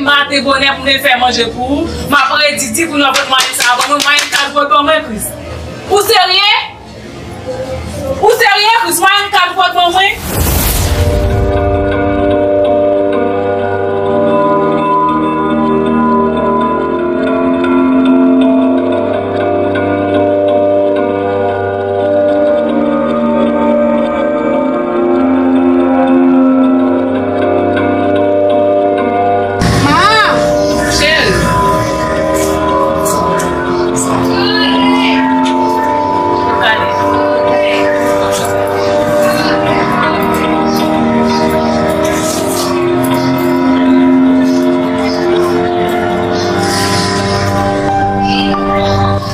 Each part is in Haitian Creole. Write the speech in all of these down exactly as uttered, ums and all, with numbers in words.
Maten bonè pou m te fè manje pou ou. M ap redi di pou nou ap mwayen sa ban mwen, mwayen kat pou ban mwen, Kris. Ou serye? Ou serye, Kris? Mwayen kat pou ban mwen. Ma! Cheri.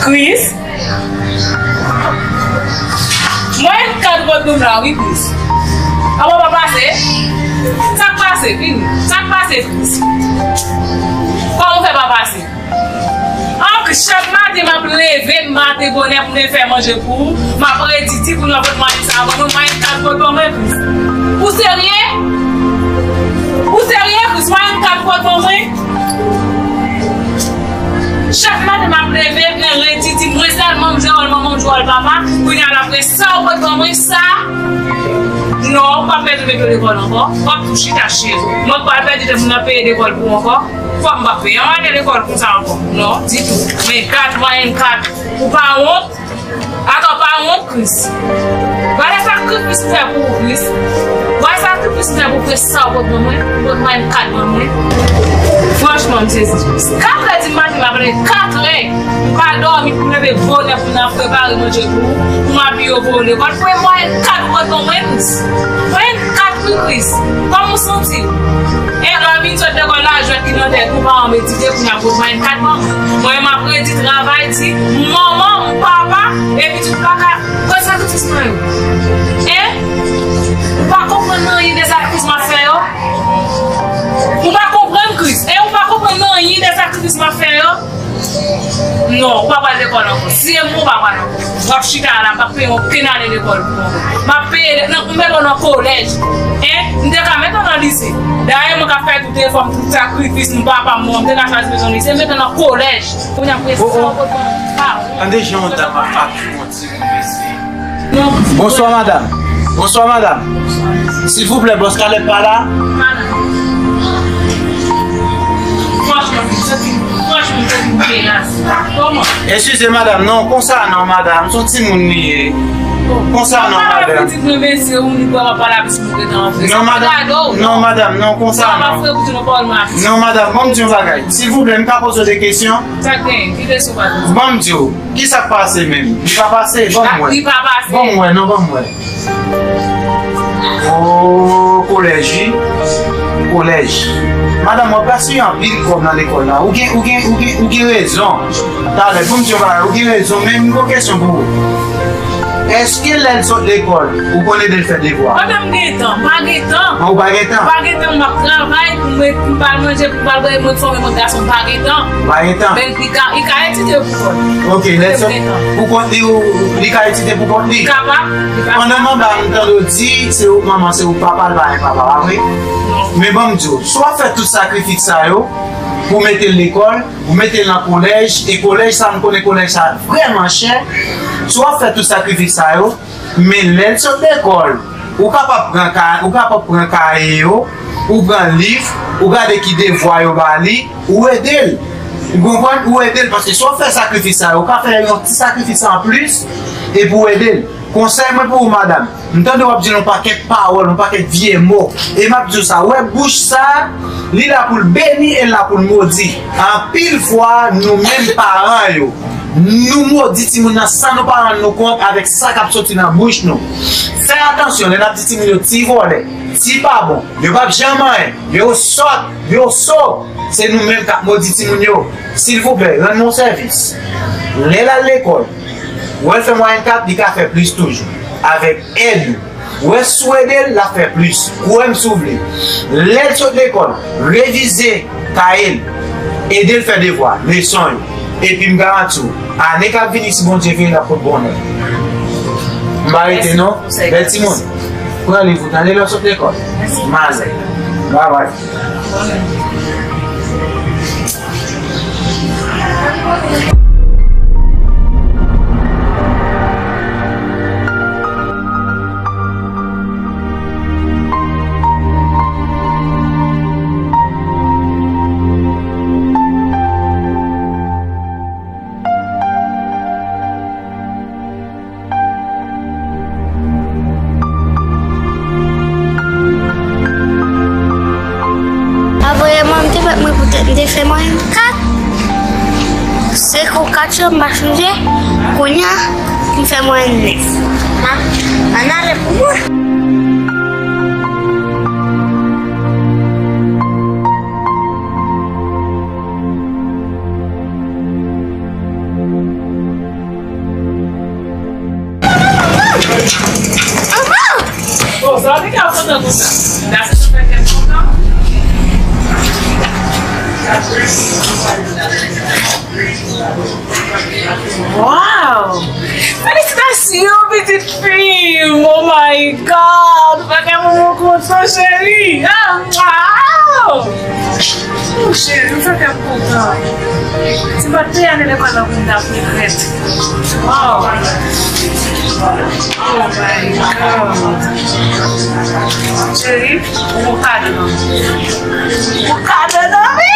Kris. Mwen, kad wòd nou la, wi, Kris. Awa, pa pase. Sa k pase, vini. Sa k pase, Kris? Kòman w fè pa pase? Ank, chak maten m ap leve maten bonè pou m fè manje pou ou. M ap redi di pou nou ap manje sa ban mwen, mwen, kad wòd ban mwen, Kris. Ou serye? Ou serye, Kris? Mwen, kad wòd ban mwen? Chak maten m ap leve, m nan redi di mwen sèlman m jwe wòl manman, m jwe wòl papa. Kounye a l ap gen sa ou pot ban mwen sa. Non, ou p ap pèdi mete lekòl ankò. W ap tou chita cheri. Mwen k pral pèdi tan pou m nan peye lekòl pou ou ankò. Fò m p ap peye. An ale lekòl konsa ankò. Non, ditou. Men kat, mwayen kat. Ou pa wont? Atò, pa wont, Kris. Gade sakrifis m fè pou ou, Kris. Gade sakrifis m fè pou ou, Kris. Sa ou pot ban mwen, ou pot mwen kat ban mwen. Franchman, m sezi, Kris. Katrè di maten, m ap rele katrè. M pa dòmi pou m leve bonè pou m nan prepare manje pou ou, pou m abiye w pou w lekòl. Pou mwen, kat ou pot ban mwen, Kris. Mwen, kat wi, Kris. Kòman w santi w? E lè w vin sot lekòl la, jwèt ki nan tèt ou, pa an medite, kounye a pou mwen, kat ban mwen. Mwen, m ap redi travay, di, manman, papa, epi di, ou pa ka Gad sakrifis mwen yo. Hein? Ou pa konprann anyen de sakrifis m ap fè yo? Ou pa konprann, Kris? Hein, ou pa konprann anyen de sakrifis m ap fè yo? Non, ou pa pral lekòl ankò. Si se mwen, ou pa pral ankò. W ap chita la, m p ap peye okenn ane lekòl pou ou ankò. M ap peye, nan, m mete w nan kolèj. Hein? M te ka mete w nan lise. Dayè, mwen ka fè tout efò m, tout sakrifis m, papa m, manman m, m te ka chwazi mete w nan lise, m mete w nan kolèj. Kounye a, pou sa, ou konprann? Tande jan yon dam ap ap Bonswa, madanm. Bonswa, madanm. Silvouplè, bòs Caleb pa la? Eskize, madanm. Non, konsa non, madanm. Se yon timoun li ye. Konsa non, madanm. Non, madanm. Non, madanm. Non, konsa non. Non, madanm. Ban m di yon bagay. Silvouplè, m ka poze w de kesyon? Ban m di w. Kisa k pase menm? Li pa pase? Ban m wè. Li pa pase. Ban m wè, non, ban m wè. O, kolèj, wi. Kolèj. Madanm, w ap gaspiye anpil kòb nan lekòl la. Ou gen, ou gen, ou gen, ou gen rezon. Talè, ban m di w bagay, ou gen rezon, men m gen yon kesyon pou ou. Èske lè l sot lekòl, ou konn ede l fè devwa? Pandan m gen tan, m pa gen tan. An, ou pa gen tan? M pa gen tan, m ap travay pou m, pou m ba l manje, pou m ba l bwè, mwen fòme mwen gason, m pa gen tan. Ou pa gen tan? Men li ka, li ka etidye pou kont li. Ok, lè l sot pou kont li, ou, li ka etidye pou kont li? Li kapab, li kapab. Pandan manman m tande w di, se ou manman, se ou papa, l pa gen papa, pa vre? Non. Men ban m di w, si w ap fè tout sakrifis sa yo, pou w mete l lekòl, ou mete l nan kolèj, e kolèj sa, m konnen kolèj sa vrèman chè, si w ap fè tout sakrifis sa yo, men lè l sot lekòl, ou kapab pran ka-, ou kapab pran kaye yo, ou pran liv, ou gade ki devwa yo ba li, ou ede l. Ou konprann? Ou ede l, paske si w ap fè sakrifis sa yo, ou ka fè yon ti sakrifis anplis, epi w ede l. Konsèy mwen pou ou, madanm, m tande w ap di l yon pakèt pawòl, yon pakèt vye mo. E m ap di w sa, ou wè bouch sa, li la pou l beni e l la pou l modi. Anpil fwa, nou menm paran yo, nou modi timoun nan san nou pa rann nou kont avèk sa k ap soti nan bouch nou. Fè atansyon lè n ap di timoun yo ti vòlè, ti pa bon, yo p ap janm anyen, yo sòt, yo so. Se nou menm k ap modi timoun yo. Silvouplè, rann mwen yon sèvis. Lè l al lekòl, ou wè l fè mwayèn kat, li ka fè plis toujou. Avèk èd ou. Ou wè si w ede l, l ap fè plis. Kwè m si w vle. Lè l sot lekòl, revize kaye l. Ede l fè devwa, leson yo. Epi m garanti w, ane k ap vini, si Bondye vle, l ap pot bon nòt. M pa rete non. Bèl timoun. Pran liv ou, tande, lè w sot lekòl. M ale. Babay. Avan yè, mwen, m te fè mwen poutèt, m te fè mwayèn kat. Se kou kat yo, m pa chanje. Kounye a, m fè mwayèn nèf. Ann ale pou mwen. Manman! Oh, sa te ka kontan konsa. Gade sa fè kè m kontan. Wow! Felisitasyon, pitit fi m! Oh my God! Ou pa ka manman kontan, cheri! Ah, wow! Oh, cheri, ou fè kè m kontan. Si m pa t te ale lekòl la pou m ta regrèt. Wow! Oh my God! Cheri, ou bon kado nan men. Ou bon kado nan men.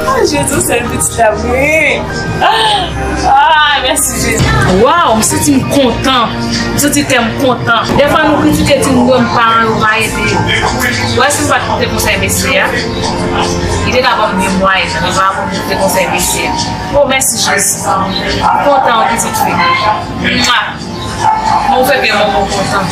Ah, Jezi, ou sèl pitit la, wi. Ah, mèsi, Jezi. Waw, m santi m kontan. M santi kè m kontan. Defwa nou kritike timoun yo, paran yo pa ede yo. Wè, si m pa t koute konsèy mesye a, li te ka ban m de mwa, li pa ban m koute konsèy mesye a. Oh, mèsi, Jezi. M kontan, pitit fi. Mwa. Mwen fè kè manman kontan.